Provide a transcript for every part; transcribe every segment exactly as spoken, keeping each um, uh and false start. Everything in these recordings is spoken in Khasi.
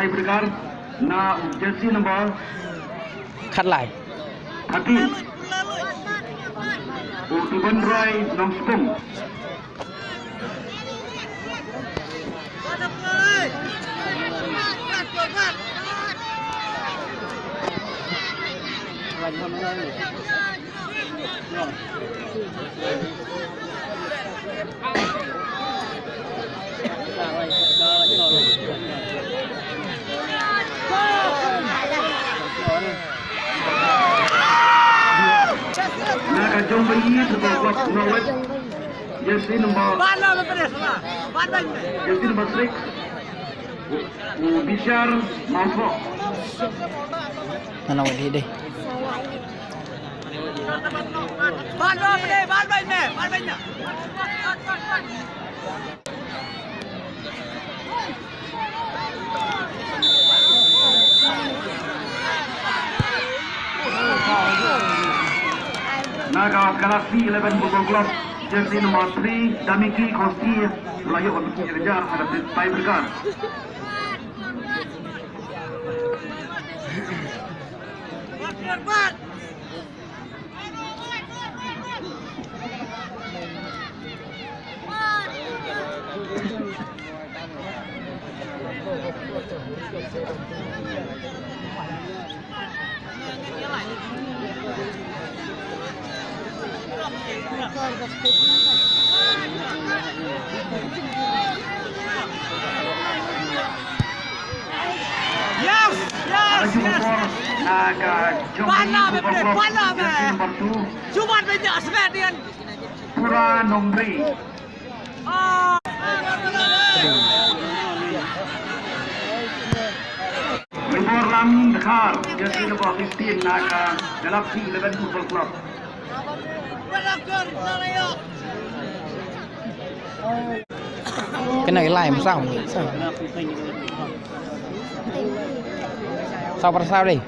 Tiebreaker, na u jersey number khatlai. Thirteen. U Tibanrai Nongspung. Na ka jong ba ïa ka bok bok no wet. Jersey number, jersey number six. U Bishar Mawfo. Nana wet dei. Na ka Galaxy eleven Football Club, jersey number three, Damiki Khosti, la ïoh ban pynjah ha ka tiebreaker. Yes, yes, yes. Bala be, bala be. Cuba be, yes, be, dia. Pura Nongri. Ribor Lam Dkhar, jersey number fifteen na ka Galaxy eleven Football Club. Kena ilai musang. Sabar sabar deh.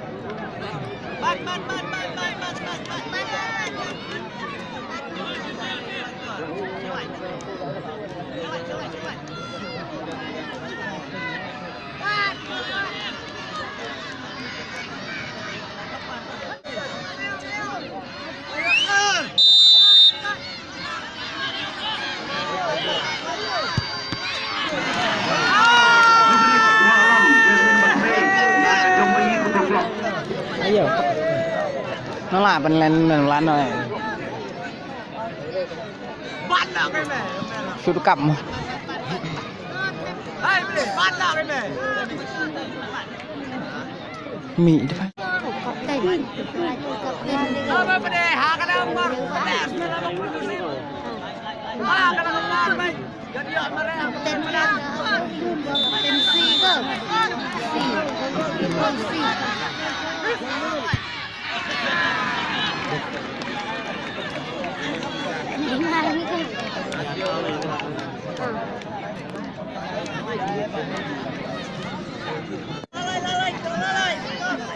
Ayo. Nala ban len len lan noi. Sudkam. Mi depan.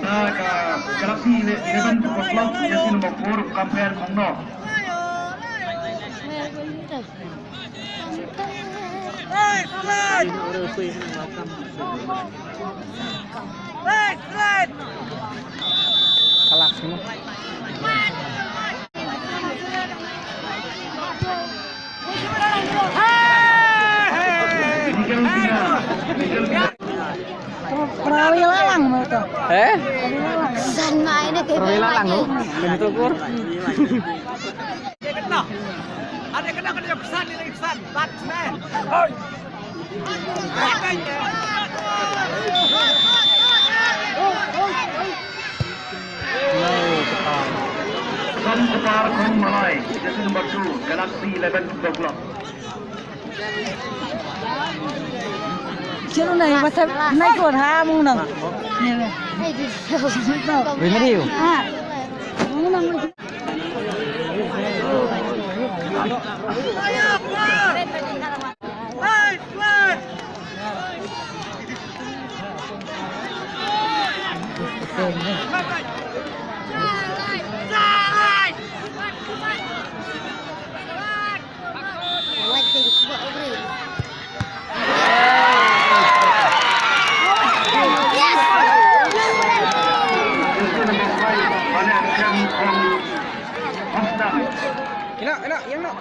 Ka Galaxy eleven Football Club, jersey number four, Kampen Mongno. Kalak sini. Perawi lalang mo to. Eh? San mai na ke. Perawi lalang mo. Bentuk kur. Ada kena, ada kena, kena pesan, ini pesan. Bat, man. Hoi. Bat, man. Kan Kupar Khong Malai, jersey number two, Galaxy eleven Football Club. Chalo nai, basta nai ko ha mong nang. Ni le. Wei na diu. Ha. Mong nang. Ina, ina, yang nak.